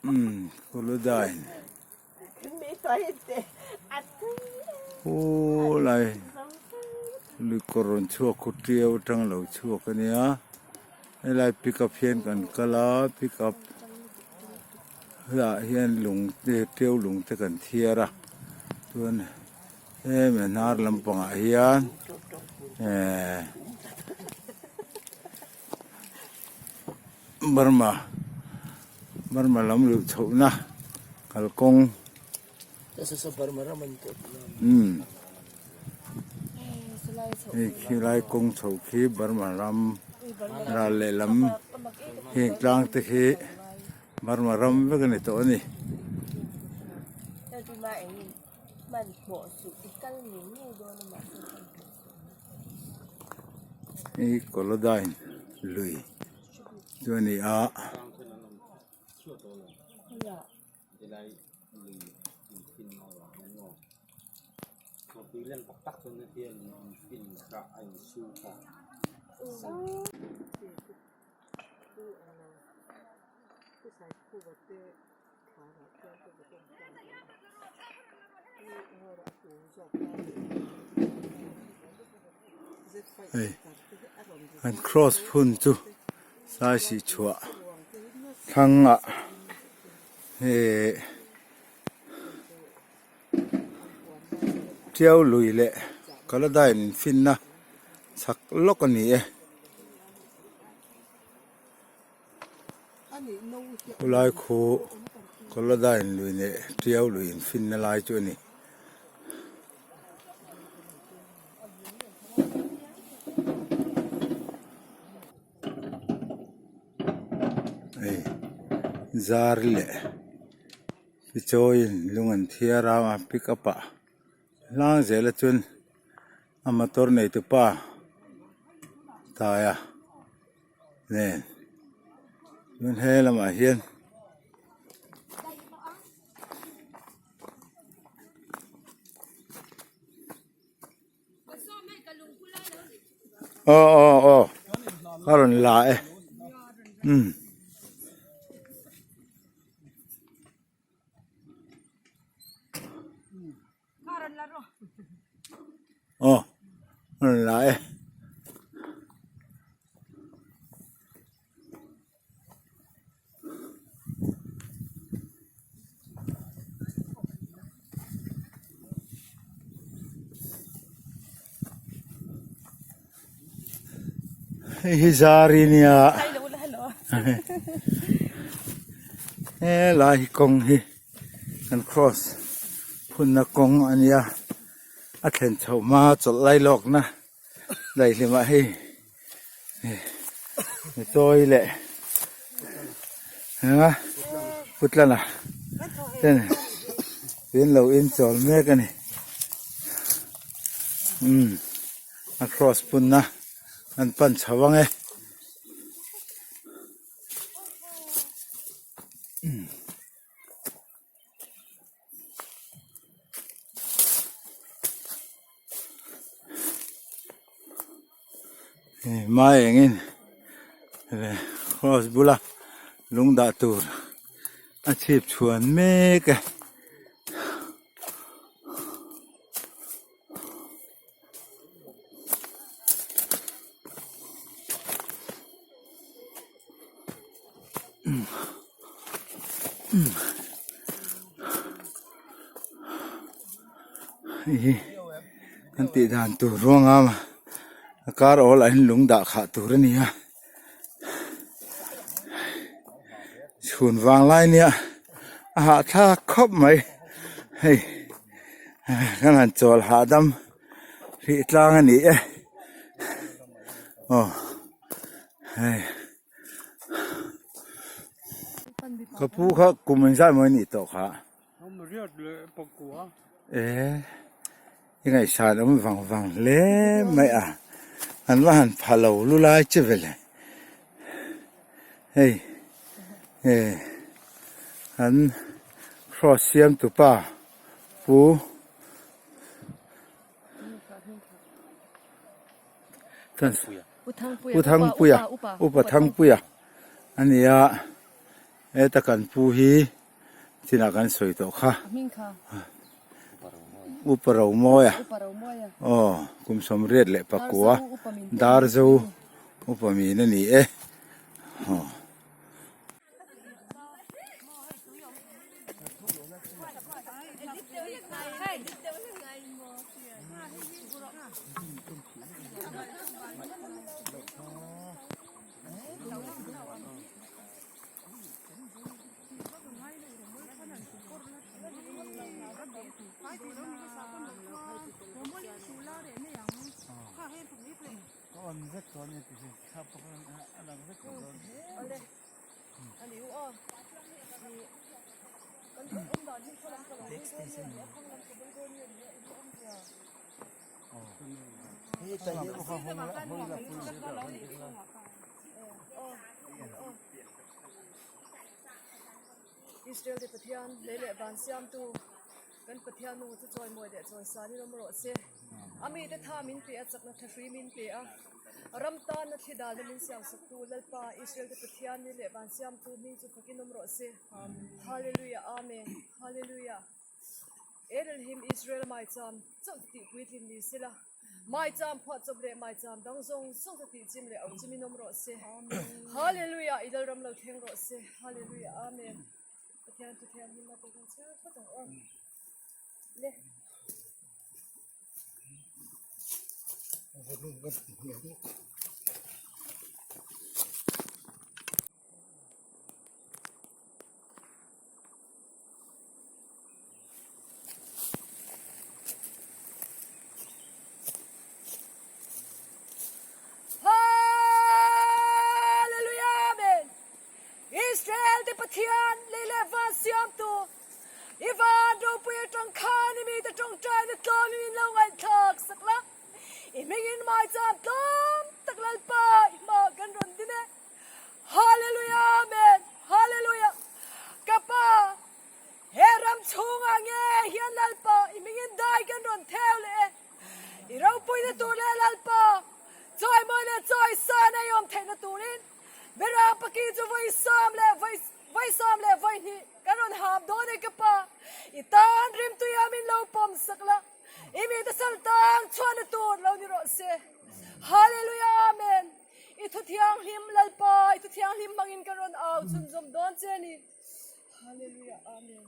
Umm Kolodyne Khulai lui kawr rawn chhuak khu tiau atang a lo chhuak a nia helai pick up hian kan kal a pick up ah hian lung te tiau lung te kan thiar a chuan hemi hnar lampangah hian ehh Burma Burma lam luh chhohna kalkawng umm hei khilai kawng chho khi Burma ram ral lehlam heng tlang te khi Burma ram vek a ni tawh a ni. Hei Kolodyne lui chu a ni a. Hei an cross phun chu sai sih chhuah thlangah ihh tiau lui leh Kolodyne in finna chhak lawk a ni e. Khulai khu Kolodyne lui leh Tiau lui infinna lai chu a ni. Hei zar leh tichawiin lung an thiar a pick up ah hlang zel a chuan a motor neitupa taia. Nen chuan he lamah hian aw aw aw a rawn la e umm. Aw a rawn la e. Hei hi zar i nia helai hi kawng hi kan cross phunna kawng a nia a thlen chhoh hma chawlh lai lawkna daihlimah hei chawi leh eng a putlana ten in lo inchawl mek a ni umm a cross punna an pan chho ang e. Hmai engin cross bula lung dah tur a chhip chhuan mek e. Hei hi kan tih dan tur ruanga a kar awl ah hian lung dah khah tur a ni a chhun vang lai nia a hahthlak khawp mai hei kan han chawl hahdam hrih tlang a ni e aw hei. Ka pu kha kum engzat maw anih tawh kha? Eh i ngaihsan awm vang vang hle mai a an va han pha lo lu lai che vele hei eh an cross siam tupa pu Pu Thangpuia Upa Thangpuia a ni a. Heta kan pu hi chinah kan sawi tawh kha. Upa Romawia. Aw kum sawmriat leh pakua Darzo upa min a ni e. Aw. Israel te Pathian lei leh van siamtu kan Pathian nu chu chawimawi leh chawisan in awm rawh se. A mite tha min pe a, chakna tha hrui min pe a, ram tana thli dalna min siam saktu Lalpa Israel te Pathian ni leh van siamtu hming chu fakin awm rawh se. Hallelujah Amen Hallelujah Elohim Israel maicham chauh tih puitlin ni sela. Maicham phuahchawp leh maicham dang zawng zawng te tih chim leh auh chimin awm rawh se. Hallelujah i Lalram lo thleng rawh se. Hallelujah Amen. Pathian thu thianghlim a pek ang chhiar phawt ang aw. Le. Hallelujah Amen Israel te Pathian lei leh van siamtu i van ropui atang khan i mite tawngtaina tlawm in min lo ngaihthlak sak la i hmingin maicham tlawm tak Lalpa i hmaah kan rawn din e. Hallelujah Amen Hallelujah Ka pa he ram chhungah nge hian Lalpa i hmingin dai kan rawn theu leh e i ropuina tur leh Lalpa chawimawi leh chawisan a i awm theihna turin Mirang paki chu vawi sawm leh vawi vawi sawm leh vawi hnih kan rawn ham dawn e ka pa i tan rimtuia min lo pawm sak la i mite sal tang chhuahna tur lo ni rawh se Hallelujah Amen I thu thianghlim Lalpa, i thu thianghlim hmangin ka rawn au chhunzawm dawn che a ni. Hallelujah, Amen.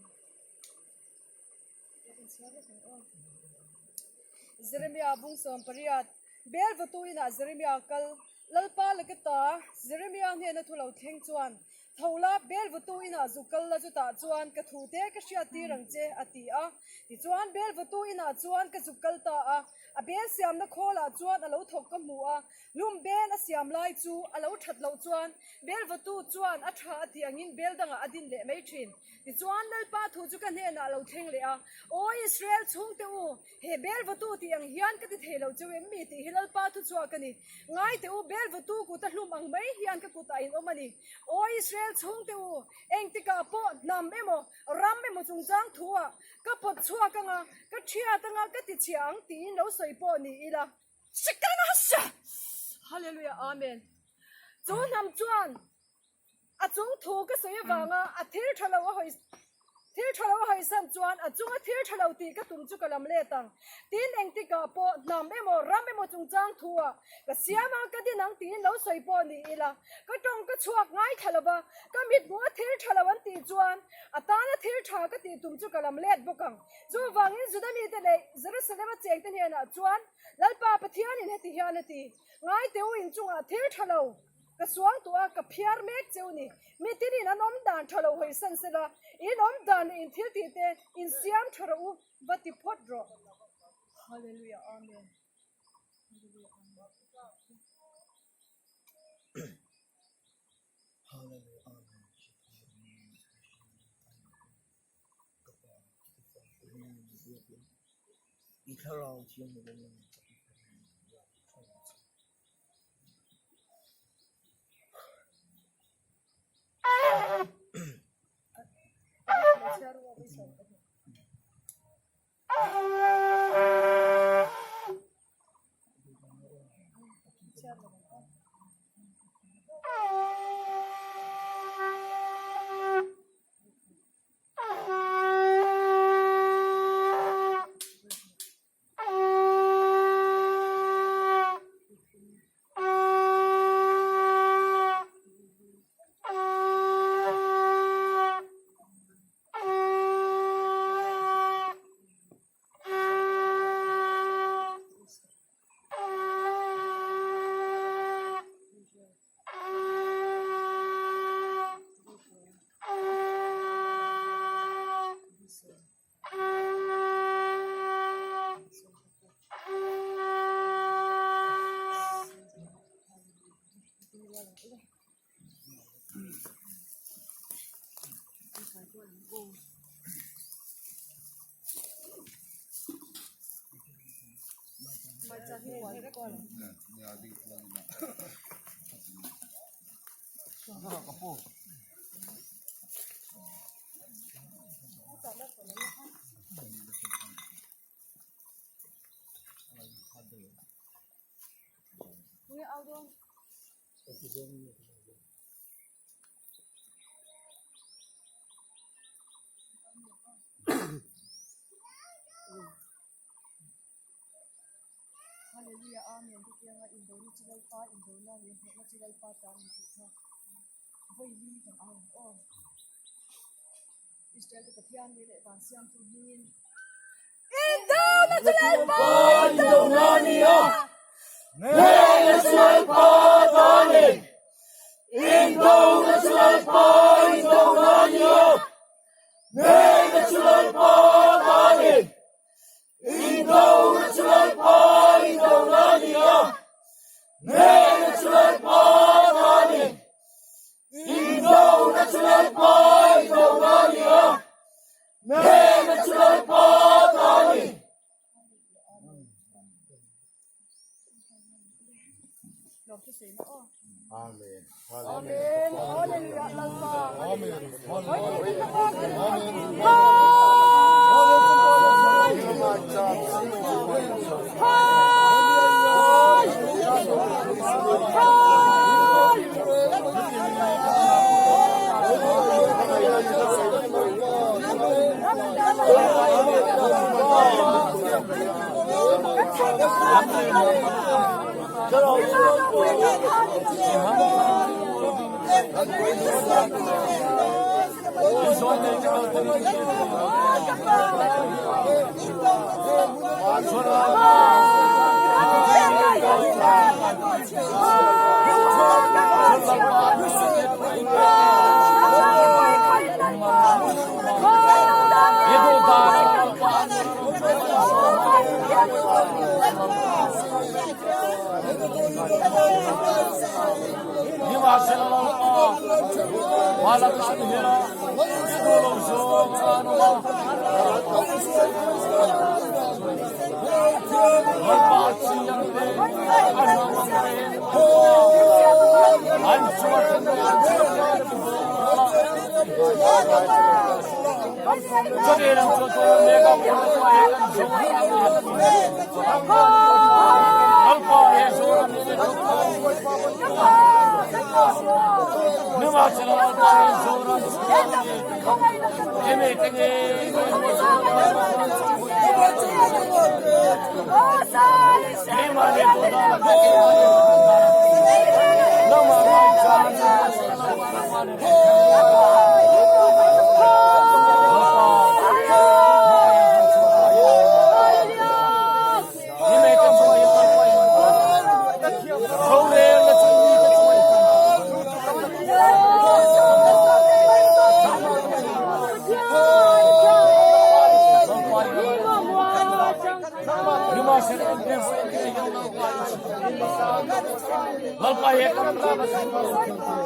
Jeremiah bung sawm pariat, Bel vatu inah Jeremiah kal, Lalpa la ka ta, Jeremiah hnena thu lo thleng chuan, Tho la, Bel vatu inah zu kal la chutah chuan ka thu te ka hriat tir ang che, a ti a. Tichuan Bel vatu inah chuan ka zu kal ta a, a bel siamna khawlah chuan a lo thawk ka hmu a, Lum bel a siam lai chu a lo that loh chuan bel vawtu chuan a tha a tih angin bel dangah a din leh mai thin. Tichuan Lalpa thu chu ka hnenah a lo thleng leh a, Aw Israel chhungte u, he bel vawtu tih ang hian ka ti thei lo cheu em mi tih hi Lalpa thu chhuak a ni. Ngaite u, bel vawtu kuta hlum ang mai hian ka kutah in awm a ni. Aw Israel chhungte u, engtikah pawh hnam emaw, ram emaw chungchang thuah ka pawt chhuak anga, ka thiat anga, ka ti chhia ang tiin lo sawi pawh ni ila. Shekana Hallelujah Amen. Chu hnam chuan a chung thu ka sawi avanga a thil tha lo a hawi thil tha lo a hawi san chuan a chunga thil tha lo tih ka tum chu ka lam let ang. Tin engtikah pawh hnam emaw ram emaw chungchang thu ah ka siam a ka din ang tiin lo sawi pawh ni ila ka tawng ka chhuak ngaithla lova ka mithmuh a thil tha lo an tih chuan a tana thil tha ka tih tum chu ka lam let bawk ang. Chuvangin Juda mite leh Jerusalem a chengte hnenah chuan Lalpa Pathianin heti hian a ti, Ngaite u inchungah thil tha lo ka suang tuah a, ka phiar mek cheu ni. Mitinin an awm dan tha lo hawisan sela, in awm dan leh in thil tih te in siam tha rawh u, va ti phawt rawh. Hallelujah Amen. Hallelujah Amen. Hallelujah Amen. I thlarau thianghlim in aw. Hallelujah Amen te tianga indona chu Lalpa indona leh hnehna chu Lalpa ta a ni tih kha vawi li kan ang aw. Israel te Pathian leh leh van siamtu hmingin Indona chu Lalpa indona a ni a, hnehna chu Lalpa ta a ni. Indona chu Lalpa indona a ni a, hnehna chu Lalpa ta a ni. Indona chu Lalpa indona a ni a, hnehna chu Lalpa ta a ni. Indona chu Lalpa indona a ni a, hnehna chu Lalpa ta a ni. Amen. Amen.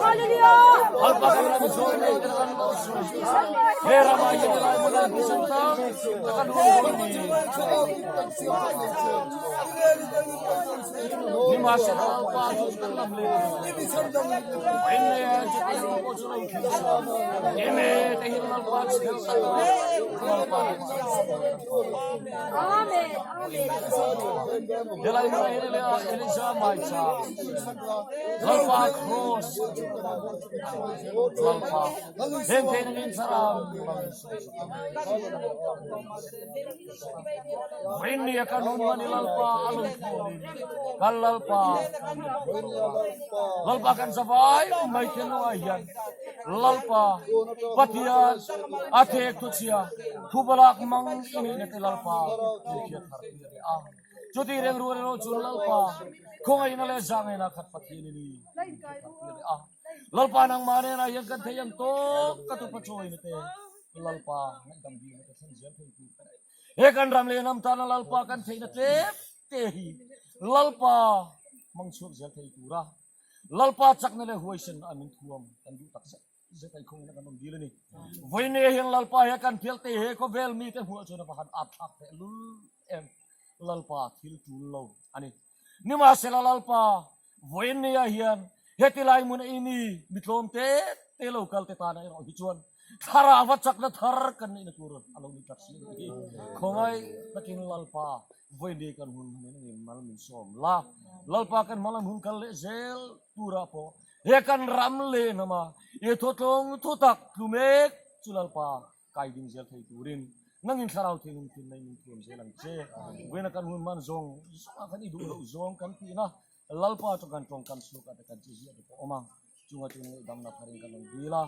Hallelujah. Lalpa. Amen. zet a i khawngin a kan rawn dil a ni. Vawiin hian Lalpa he kan phialte he khawvel mite hmuh chuan a va han at thlak teh lul em. Lalpa thil tul lo a ni. Nimahsela Lalpa, vawiin nia hian heti lai hmun a i mi mi tlawm te te lo kal te tana erawh hi chuan thlarau a chakna thar kan neihna tur a lo ni tak si a nih hi. Khawngaih takin Lalpa, vawiin ni kan hun hman in mal min sawm la. Lalpa kan hma lam hun kal leh zel turah pawh he kan ram leh hnama i thawtlawng thutak tlu mek chu Lalpa kai ding zel thei turin nangin thlarau thinlung thin nei min thuam zel ang che. Vawiina kan hun man zawng zawngah khan i duh loh zawng kan tihna Lalpa chu kan tawng kan chhuak a te kan chi ziah te pawh awm a, chunga chu ngaihdamna tharin kan rawn dil a,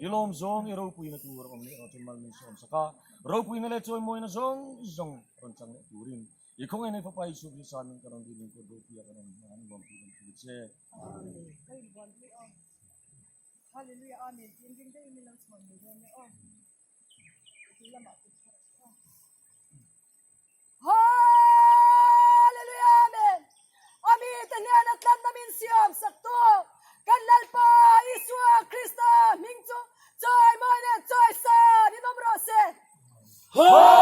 i lawm zawng i ropuina tur awm leh erawh chu mal min sawm sak a, ropuina leh chawimawina zawng zawng rawn chang leh turin i khawngaih nei Fapa Isua Krista min ka rawn dilin kut ropuia kan rawn hmang an nuam pui kan pui che. Amen. Hallelujah Amen tiin ring deuhin min lo chhawn mai dawn nia aw. Ti lamah kut thar ang aw. Hallelujah Amen. Ami te hnena tlanna min siam sak tu kan Lalpa Isua Krista hming chu chawi mawi leh chawi san in awm rawh se. Hallelujah.